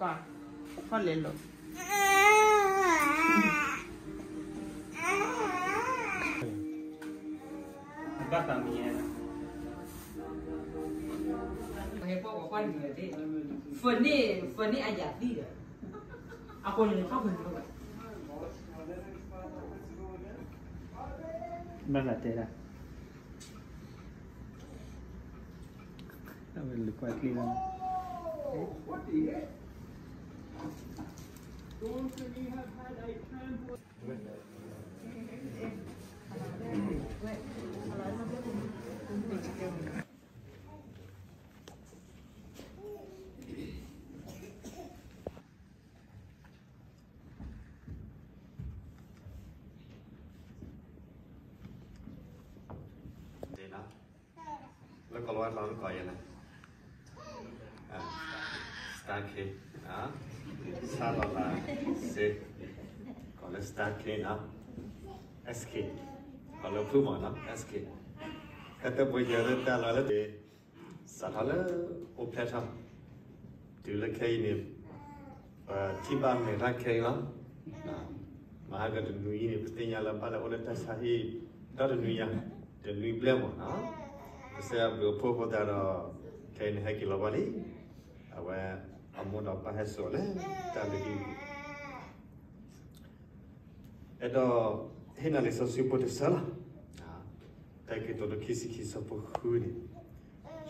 ပှၤ ခီၣ်လဲၤလီၤ ဘၣ်သးမံၤ ဟဲပှၤကွၢ်ကွၢ်န့ၣ် ဖၢန့ၢ် ဖၢန့ၢ်အယၤသံဒီး အဃိန့ၣ် ခီၣ်ဖၢန့ၣ် ဘၣ်သးတဲဒၣ် အဝဲလူၤကွၢ်ကျ့လီၤ လၢကီၢ်လီၤဝါကျိာ် နကိးယဲလဲၣ် Star K, ဆၣ်လီၤလးစ့, ကိးလၢ Star K နီၤ, S K, ကိးလၢဖုမီၤနီၤ S K, ဟဲတပှဲၤယၤလၢတၢ်လီၤလၢ စးထီၣ်လၢအိၣ်ဖျဲၣ်ထီၣ် တုၤလၢခဲအံၤန့ၣ် ပထံၣ်ဘၣ်မဲာ်တၢ်ခဲအံၤလီၤ. မဟါကတနွံအံၤန့ၣ် ပသ့ၣ်ညါလၢဘၣ်လဲၤအိၣ်လၢတၢ်ဆါဟံၣ် ဒီတနွံညါ, တနွံဘျဲၣ်မးနီၤ, ကစၢ်ယွၤဘျုးအဖှိၣ်အဃိသတးဒီး ခဲအံၤန့ၣ်ဟဲက့ၤလီၤဘၣ်လံ. အဝဲအမိၢ်ဒီးပၢ်ဟဲစိာ်လၢတၢ်လၢဒ် အဲၣ်ဒိးဟ့ၣ်နၤလံာ်စီဆှံဖိတဆၢလီၤ. တၢ်ကတိၤလၢခံဆံခံဆၢဖိဃုန့ၣ်,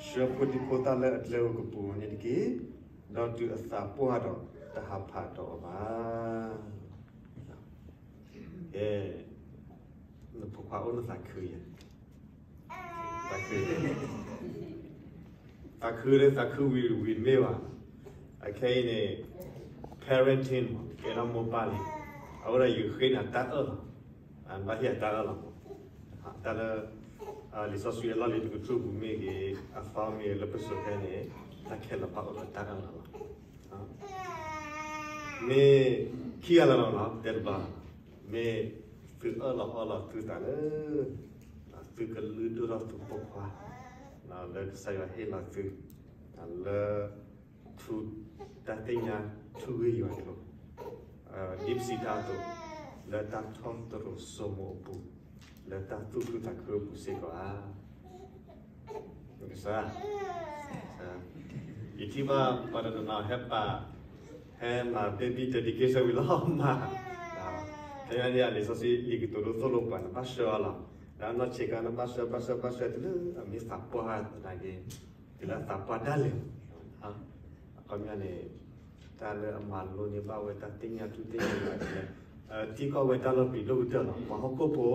ဆှၢဖိဒံဖိသၣ်လၢအကျဲဧိၤကပူၤန့ၣ်တက့ၢ်, ဒီးတုၤအသးပှၢ်ဒီးတဟးဖးဒီးအီၤဘၣ်. ကဲ, နဖိခွါအိၣ်နသးခုယဲၢ် သးခု, သးခုလၢသးခုဝံၤဝံၤတမ့ၢ်ဘၣ်. အခဲအံၤန့ၣ် parenting ကဲထီၣ်မိၢ်ပၢ်လံ, အဝဲဒၣ်ယဃ့နၤတၢ်အၢၣ်လီၤ, နဘၣ်ဟ့ၣ်အတၢ်အၢၣ်လီၤ, တၢ်လၢ လံာ်စီဆှံအလီၢ်လံၤတကတြူၢ်ပူၤမ့ၢ်ဂ့ၤ, အသီမ့ၢ်ဂ့ၤ လၢပစိၤခဲအံၤန့ၣ် တၢ်ခဲလၢာ်ဘၣ်အိၣ်ဒီးတၢ်အၢၣ်လီၤလီၤ. မ့ၢ်ခံဂၤလၢာ်လီၤနီၤ တဲတဘျီ, မ့ၢ်သုအၢၣ်လီၤအီလီၤသုသးလၢ သုကလုၢ်ဒိၣ်ထီၣ်သုဖိခွါ လၢကစၢ်ယွၤဟ့ၣ်လီၤသု လၢ ထူတၢ်သ့ၣ်ညါထူဂ့ၢ်ယွၤအကျိၤ, ဒ်ပစံးတၢ်အသိး, လၢတၢ်ထီၣ်သရိာ်စိမိၤအပူၤ, လၢတၢ်သူၣ်ခုသးခုအပူၤစ့ၢ်ကီးဧါ. ကစၢ်, ယထံၣ်ဘၣ်ပှၤတနီၤနီၤဟဲပာ်, ဟဲမၤ baby dedication ဝံၤလီၤမး, ဖဲညါန့ၣ်အလံာ်စီဆှံလံာ်ကတိၤဒိသိၣ်လိပှၤ နဘၣ်ဆှၢအီၤလီၤ, ဒီးနီၢ်ဆံးခါနဘၣ်ဆှၢ ဘၣ်ဆှၢ ဘၣ်ဆှၢတုၤလၢအမ့ၢ်သးပှၢ်သနာ်က့ တုၤလၢအသးပှၢ်ဒၣ်လဲာ် အခီပညီန့ၣ် တၢ်လၢအမၤလိန့ၢ်ဘၣ်ဝဲတၢ်သ့ၣ်ညါထူသ့ၣ်ညါယွၤန့ၣ်, ထံကီၢ်ဝဲတၢ်လီၢ်ပျံၤဒိၣ်ကတၢၢ်လီၤ. ပှၤဟီၣ်ခိၣ်ဖိ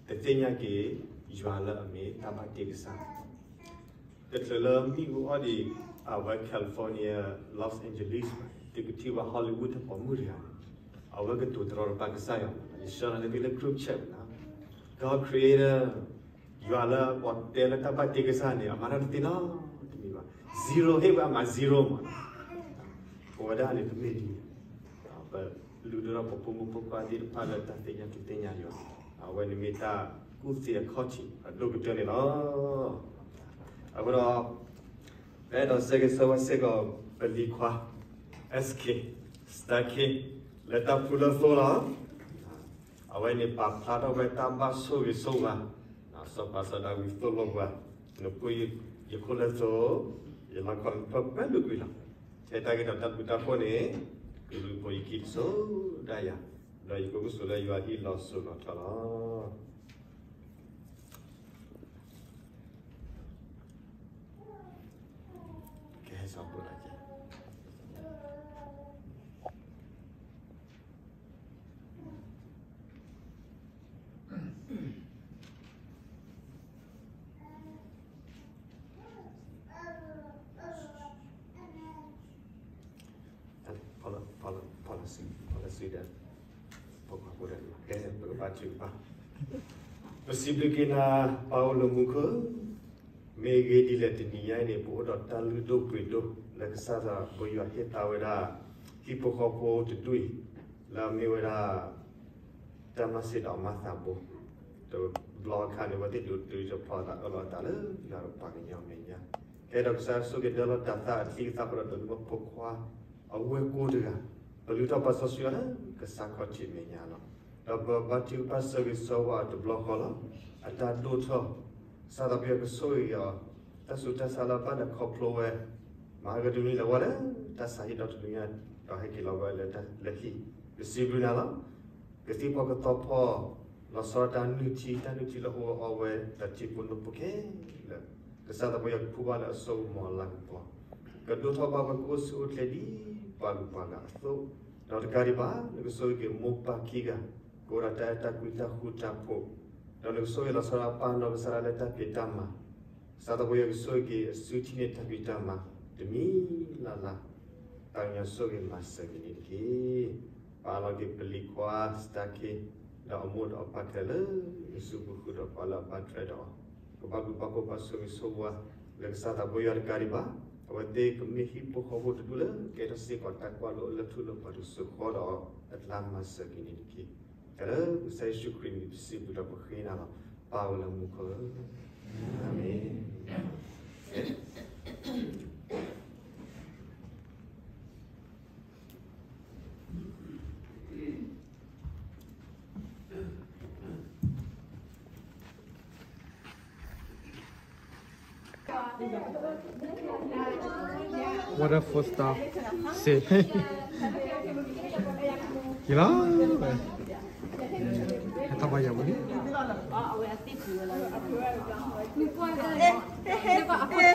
တသ့ၣ်ညါက့ၤ ယွၤလၢအမ့ၢ်တၢ်ဘၣ်တ့ကစၢ်. တချုးလၢမ့ၣ်အူအီၣ်ဒံး အဝဲ California, Los Angeles, သုကထံၣ်ဘၣ် Hollywood တၢ်ပိာ်မုၣ်တဂၤ, အဝဲကတိၤတရီတပါကစၢ်ယွၤ, ယဆှၢလီၤန့ၢ်သုလၢ group chat ဝဲနီၤ, God creator ယွၤလၢပှၤတဲလၢတၢ်ဘၣ်တ့ကစၢ်န့ၣ် အမၤတၢ်တသ့နီတမံၤဘၣ်. zero ဟ့ၣ်ဝဲအမၤ zero မး, ပဝဲဒၣ်န့ၣ်တမ့ၢ်ဒ်န့ၣ်, ပလုၢ်ဒိၣ်ထီၣ်ပဖိမုၣ်ဖိခွါသ့ၣ်တဖၣ်လၢတၢ်သ့ၣ်ညါထူသ့ၣ်ညါယွၤ, အဝဲန့ၣ်မ့ၢ်တၢ်ကူၣ်သ့အခီၣ်ထံးအဒိၣ်ကတၢၢ်န့ၣ်လီၤ. အဃိဒီး ပအဲၣ်ဒိးဆၢဂ့ၤဆၢဝါစ့ၢ်ကီး ပလံၤခွါ S K, Star K လၢတၢ်ဖူလၢသိလီၤ. အဝဲန့ၣ်ပာ်ဖျါထီၣ်ဝဲတၢ်ဘၣ်ဆိၣ်ဂ့ၤဆိၣ်ဝါ, စီၤပၤစီၤဒၤဝံးသိၣ်လိပှၤ, နဖိယခိၣ်လၢသိ, ယလီၢ်ခီနဖျၢၣ်ပၢၢ်လုာ်ကွံာ်လီၤ. ထဲတၢ်ဂ့ၢ်ဒီးတၢ်ဘျုးတၢ်ဖှိၣ်န့ၣ် ကလူၤပိာ်ယခံတစိၤဒၣ်ယၤ, ဒီးယကအိၣ်ကဆိးလၢယွၤဟံၣ်လီၤစိၤလီၤထီလီၤ. ကဟဲစီၤပူၤလၢကဲ policy, policy ဒီး ပကဘါထုကဖၣ်, ပစံးဘျုးက့ၤနၤ ပၢ်အိၣ်လၢမူခိၣ်, မ့ၢ်ဂ့ၢ်ဒ်လဲၣ်တနံၤညါအံၤန့ၣ် ပအိၣ်ဒီးတၢ်လုၢ်ဒိၣ်ပှ့ၤဒိၣ် လၢကစၢ်သးဘိယွၤဟ့ၣ်သါဝဲဒၣ် ဟံၣ်ဖိဃီဖိတဒူၣ်အံၤ, လၢအမ့ၢ်ဝဲဒၣ် တၢ်မၤစၢၤဒီးမၤသးဘိ, တဘျီအခါန့ၣ် အဝဲသ့ၣ်ဒိးတုၤတဖျီသးအၢၣ်လီၤအသးလၢ ယွၤဒီးပှၤကညီမဲာ်ညါ, ကဲဒီးကစၢ်ဆိၣ်ဂ့ၤဒၢလီၤတၢ်သးအချံအသၣ်ဖဲဒီးဒိးန့ၢ်ဘၣ်ဖိခွါ, အဝဲၢ်ကိတဂၤ, ပလုၢ်ထီၣ်ပာ်စီဆှံအီၤလၢကစၢ်ခီၣ်ထံးမဲာ်ညါလီၤ. ဒီးပဘါထုကဖၣ်ဆၢဂ့ၤဆၢဝါအီၤတဘျီဃီလီၤ. အတၢ်ဒိၣ်ထီၣ်, ကစၢ်သးပှၢ်ကဆိၣ်ဂ့ၤအီၤ, တၢ်ဆူးတၢ်ဆါလၢအဘၣ်ဒီးခီဖျိဝဲ, မၤဟါကတမံၤလၢဝဲလၢတၢ်ဆါဟံၣ်ဒီတနွံညါ, ဒီးဟဲက့ၤလီၤဝဲလၢဟံၣ်, ပစံးဘျုးနၤလီၤ. ကသံၣ်ဖီကသီဖီ, လီၤဆီဒၣ်တၢ်နုၢ်ထံ, တၢ်နုၢ်ထံလၢအအိၣ်အီဝဲ, ဒီးထံဖိနီဖိခဲလၢာ်, ကစၢ်သးပှၢ်ယွၤကဖှူဘၣ်လၢအစိကမီၤအလၤကပီၤ, ကဒိၣ်ထီၣ်ဘၣ်ဝဲကအိၣ်ဆူၣ်အိၣ်ချ့ဒ်ပှၤဂုၤပှၤဂၤအသိး, ဒီးတကးဒံးဘၣ် နကဆိၣ်ဂ့ၤက့ၤမိၢ်ပၢ်ခံဂၤ, ကအိၣ်ဒီးတၢ်အဲၣ်တၢ်ကွံတၢ်ဃူတၢ်ဖိး, ဒီးနကဆိၣ်ဂ့ၤလီၤဆီဒၣ်ပၢ်နီၢ်ကစၢ်ဒၣ်လၢတၢ်ဖံးတၢ်မၤ, ကစၢ်သးပှၢ်ယွၤကဆိၣ်ဂ့ၤက့ၤအစုထံၣ်န့ၢ်တၢ်ဖံးတၢ်မၤ, တမံၤလၢ်လၢ်, သးကညီၤဆိၣ်ဂ့ၤမၤစၢၤက့ၤန့ၣ်တက့ၢ်. ပာ်လီၤက့ၤပလံၤခွါစတၢ်ခ့, ဒီးအမိၢ်ဒီးအပၢ်ခဲလၢာ်လၢနစုပူၤဃုာ်ဒီးပှၤလၢအဘၣ်ထွဲဒီးအီၤ, ကဘၣ်ဘျုးဘၣ်ဖှိၣ်ဘၣ်ဆိၣ်ဂ့ၤဆိၣ်ဝါ, လၢကစၢ်သးပှၢ်ယွၤတကးဒံးဘၣ်, အဝဲသ့ၣ်ကမ့ၢ်ဟံၣ်ဖိဃီဖိတဒူၣ်လၢကဲထီၣ်စ့ၢ်ကီးတၢ်ကွၢ်လိလၢထူလၢပှၤဒုးစိာ်ဃီဒီးအီၤ, အကျါမၤစၢၤက့ၤန့ၣ်တက့ၢ်. တၢ်လၢကစၢ်ယ့ၣ်ၡူးခရံာ်န့ၣ်ပစံးဘျုးဒီးပဃ့နၤလီၤ. ပၢ်ဝဲလၢမူခိၣ်ဧၢ, အၤမ့ၣ်. What a four star. စ့, က့ၤလီၤ, ဟဲထီၣ်ဘၣ်ယၤမနုၤ, အဃိ